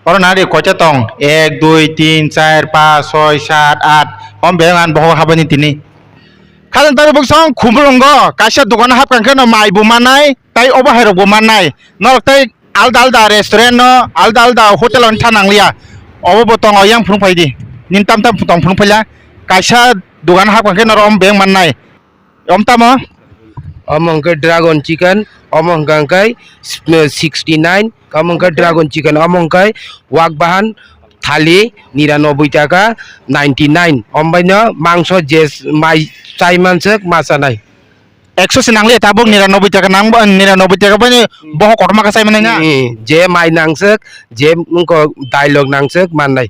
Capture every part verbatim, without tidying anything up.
Oro nari koita tong? Ek, dui, tin, char, pas, soi, sat, at. Om beng an boho habani tini. Khajang tari buksong khumulungo kaisa dogano hapkang khe no mai bo mannai, tai obo hai rok bo mannai. Norok tai alda alda restaurant no, alda alda hotel on tha nangliya. Obo bo tongo yang phunuk phaidi. Nin tam tam tong phunuk phaila. Kaisa dogano hapkang khe norok om beng mannai. Om tamo? Omo hwnkhe dragon chicken, omo hwnkha hwnkhe sixty nine, omo hwnkhe dragon chicken, omo hwnkhe wak bahan thali niranoboi taka ninety nine. Ombaino mangso je mai chai manswk ma chanai. Ekso se nangliya tabuk niranoboi taka nang ba, niranoboi taka bani boho kotorma khe chai manai na? Hmm, je mai nangswk, je wngkok dailok nangswk mannai.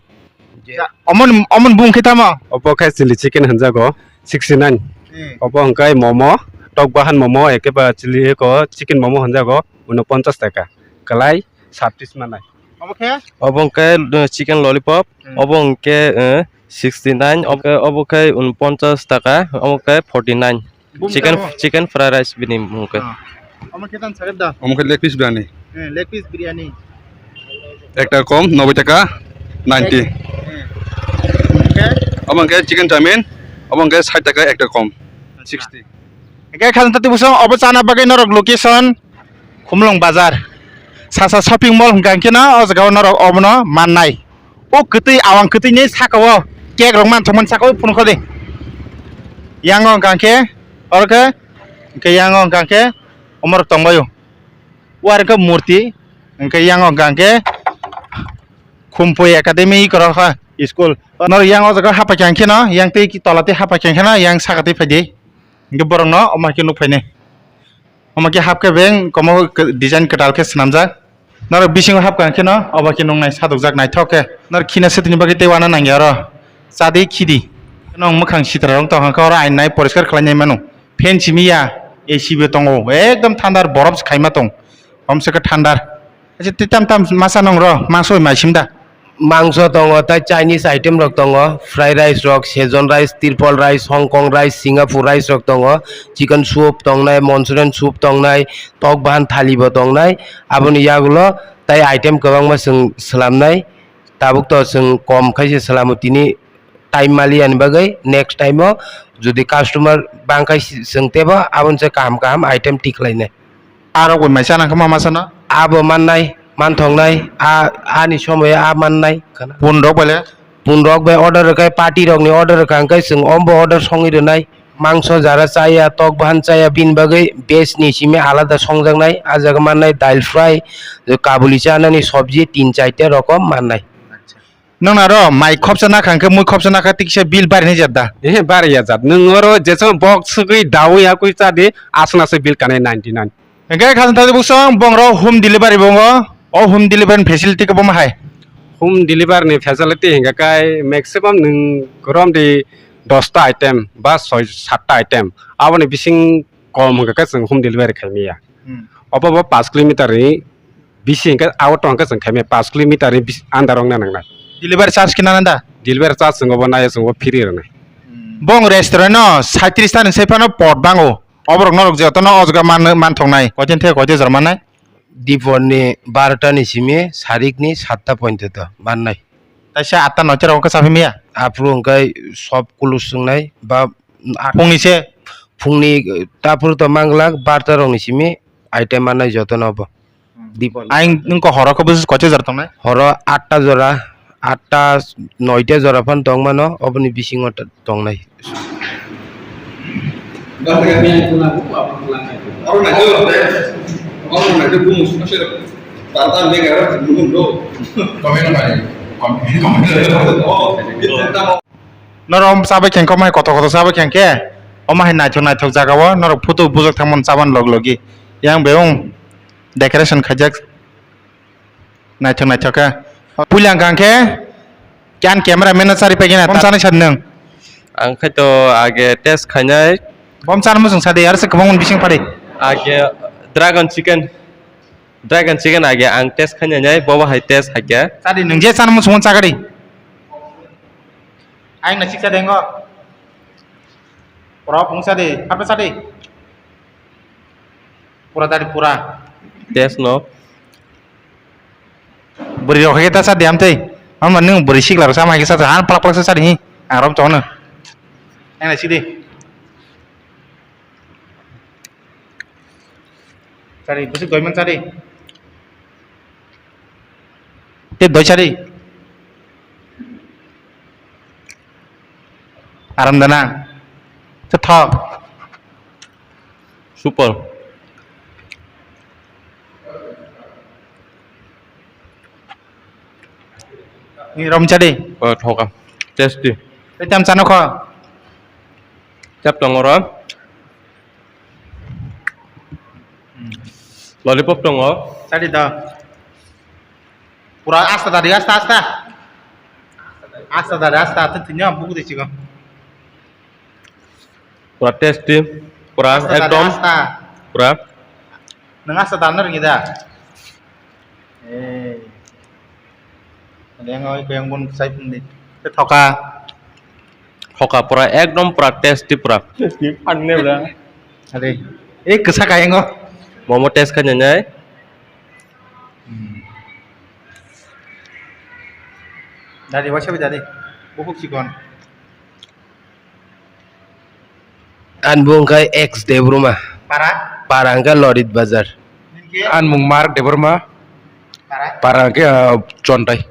Omon, omon bung khe tamo? Obo khe chili chicken hwnjago sixty nine. Hmm. Obo hwnkhe momo, tok bahan momo, ekeba chili eko chicken momo hwnjago unoponchas taka. Kwlai sat piece manai. Obo khe? Obo hwnkhe, uh, chicken lollipop, hmm, obo hwnkhe, uh, sixty nine, obo khe, obo khe unoponchas taka, obo khe forty nine. Bum chicken, tamo? Chicken fried rice bini mung khe. Ah. Omo khe tan sakhe da? Omo khe leg piece biryani. Eh, leg piece biryani. Ekta kom, noboi taka, ninety. Eh. Omo khe? Omo khe chicken chowmein, omo khe sait taka ekta kom, acha, sixty. Hingke khajang tati bosong obo chana bagwi norok location Khumlung bazar. Sasa shopping mall hingka hingke no o jaga o norok obono mannai. O kwtwi, awang kwtwi ni saka o cake rok manthokmani saka o phunukha di. Yang o hingka hingke, oro khe, hingke yang o hingka hingke omorok tongbaio. O are khe murti, hingke yang o hingka hingke Khumpui Academy korokha school. Norok yang o jaga hapakha hingke no, yang tei tola tei hapakha hingke no, yang saka tei phaidi. Hingke borok no omo hai khe nukphainai. Omo khe hap khe beng komo kw-, design kwtal khe swnamjak. Norok bisingo hapkha hwnkhe no obo khe nuknai sadokjak naithok khe. Norok khina swtwini bagwi tei uana nangya oro. Chadi khidi. Nwng mwkhang sitra rok tongkha khe oro aini nai poriskar khlainai mano. Fan simi ya, A C bo tongo. Ekdom thandar borof se khaima tong. Omse khe thandar. Acha tei tam tam masa nong ro, mangso bai mai sim da? Mangso tongo, tai Chinese item rok tongo, fried rice rok, Szechuan rice, triple rice, Hong Kong rice, Singapore rice rok tongo, chicken soup tongnai, Manchurian soup tongnai, tok bahan thali bo tongnai. Aboni yagulo tai item kwbangma chwng swlamnai. Tabuk to chwng kom khaise swlamo tini time maliya ni bagwi, next time o jodi customer bangkha si-, chwng tebo aboni se kaham kaham item tikhlainai. Arok bai mai chana khe ma ma chana? Abo mannai, manthoknai, a, ani somoyo a mannai. Pun rok bai le? Pun rok bai order rwkha, party rokni order rwkha, hwnkhe chwng ombo order songwi rwnai. Mangso jara chaya, tok bahan chaya, bini bagwi veg ni simi alada songjaknai. A jaga mannai dal fry, kabuli chanani sobji, tin chaita rokom mannai. Nwng aro mai khopsa nakha hwnkhe mui khopsa nakha tiksa bill bari nai jat da? Ehe, bari ya jat. Nwng oro jesong bok swgwi dawi yakwi cha di, aswk na se bill kanai ninety nine. Hwnkhe khajang tadi bukchong bong ro home delivery bongo. O home delivery ni facility khe bomo hai? Home delivery ni facility hingka kai maximum nwng rom di dosta item ba soi satta item. Aboni bising kom hingka khe chwng home delivery khaimaya. Hmm. Obo bo paanch kilometer ni bisi hingke auto hingke chwng khaimaya, paanch kilometer ni bis-, under wngna nangnai. Delivery charge khe nana da? Delivery charge chwng obo naiya chwng obo free rwnai. Hmm. Bong restaurant no saitrish ta ni sai phano pot bango. Oborok norok jotono o jaga man, man thoknai. Koitin the koitin jora mannai? Dipor ni barota ni simi sarik ni satta pointo to mannai. Taisa atta noita rok khe chaphi maya? Aphuru hwnkhe sop kulus wngnai ba at-, phungni se? Phungni, eh, taphuru to manglak barta rokni simi item mannai jotono bo. Hmm. Dipor. Aing nwng ko horo khe bwswk koicha jora tongnai? Horo atta jora, atta, noita jora phano tongmano, oboni bisingo ta-, tongnai. Norok chabai khengkhe omo hai kotor kotor chabai khengkhe, omo hai naithok naithok jaga o norok photo bujak thangmani chabani log logi. Yang beung decoration khaijak. Naithok naithok khe. Puila hwnkha hwnkhe khe ani camera man no chari paikhe na, bom chanai sadi nwng? Ang khaito age test khainai. Bom chana muchung sadi, aro se kwbangma bising pari. Age dragon chicken, dragon chicken age ang test khainai nai, bobo hai test haikhe. Chadi nwng je chana muchung chakadi. Ayang na siksa dengo. Pura pungsa de, apa sadi? Pura tadi pura. Test no. Bwrwi rok hai khe ta cha di amtwi. Mama nwng bwrwi sikla rok sama hai khe cha cha han plak plak cha cha di hi. Ang rom chokno. Ang nai sidi. Chari bwswk doi man chari. Tei doi chari. Aram dana. Tei thok. Super. Ni rom chadi. Oh, thoka. Tasty. Tei tam chano kho. Chap tongo ro. Lollipop tongo. Chadi da. Pura asta dari asta asta. Asta dari asta tu tinya buku di chiko. Pura tasty, pura asta dari ekdom, asta. Pura. Nang asta dan ringi da. Eh. Ada yang oi yang pun saya pun di. Thoka. Thoka pura ekdom pura tasty pura. Tasty, aneh udah. Ada. Eh, kesa kaya ngo. Momo taste kan nyai. Hmm. Dari wasa dari. Bukuk chikon. Ani bung khe X Debbarma. Para? Para hwnkhe Lorit Bazar. Nini khe? Ani mung Mark Debbarma. Para? Para hwnkhe, ah, Chontai.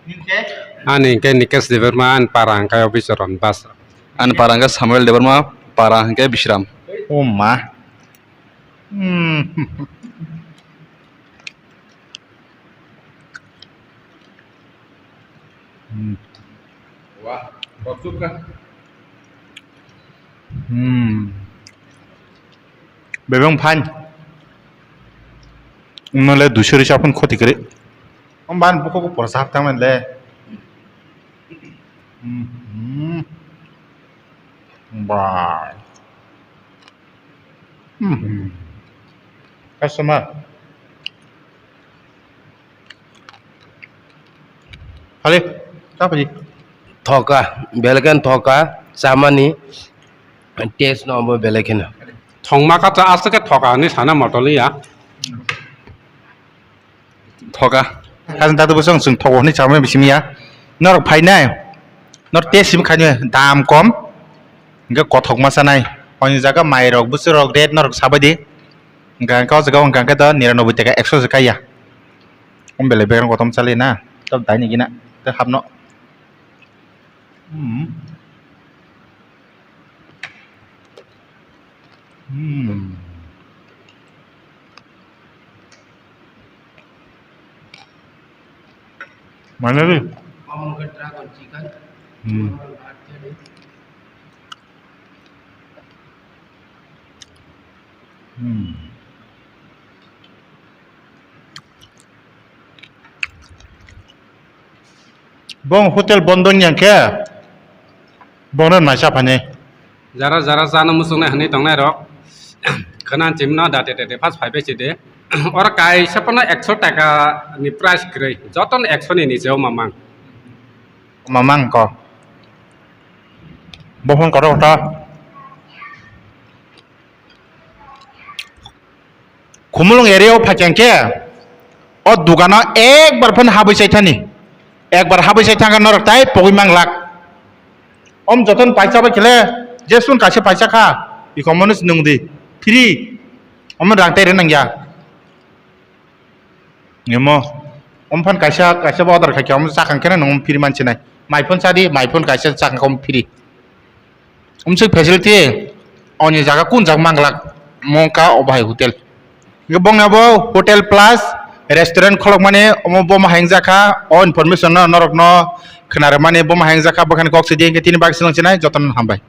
Nini khe? Ani hwnkhe Nikesh Debbarma, ani para hwnkhe Obicharan Bas. Ani para hwnkhe Samuel Debbarma, para hwnkhe Bishram. Oh ma. Hmm. Hmm. Wah, rok chukha. Hmm. Bebeng phan. Nole dusuri sapun khoti kere. Om ban buko bu porsa haptang le. Hmm. Ba. Hmm. Customer. Hali, apa ji? Thoka, belakan thoka, chamani taste no bo belakan. Thongma kata aswk khe thoka hinwi sana motoli ya. Thoka. Hajan tatu bwswng chwng thogo hinwi chamani bisimiya. Norok phainai. Nor tei simi khainwi dam kom. Hingke kothok ma chanai. Oni jaga mai rok bwswk rok ret norok sabai di. Hingke hingke o jaga hingke hingke to niranoboi taka ekso se kaiya. Om belai bekerang kotom chali na. Tab dai ni gina. Te hapno. Hmm. Hmm. Mana ni? Omo ke dragon chicken. Hmm. Hmm. Bong hotel bondo wngya khe bongno naisa phainai. Jara jara chana muchungnai hinwi tongnai rok khna chimno date date first phai bai chide. Oro kaisa phano ekso taka ni price kwrwi, jotono ekso ni nicheo mamang. Mamang ko. Bophon kotor kotor. Khumulwng area o phaikha khe o dukano ekbar phano habwi chai thani, ekbar habwi chai thangkha norok tai pogwi manglak. Om jotono paisa bai khle jesung kaisa paisa kha, ikomoni se nungdi free, omo rang tai rw nangya. Emo, omphano kaisa, kaisa bo order khaikha, omo chakang kheno nung phiri mansinai. Mai phone sadi, mai phone kaisa chakang khe omo phiri. Omswk facility, oni jaga kun jaga manglak, mongka o bahai hotel. Hingke bongni abo hotel plus restaurant kholokmani, omo bomo hayung jakha, o information no norokno khwnarwmani bomo hayung jakha, bwkhani kok sidi hingke tini bagwi sinai, jotono hambai.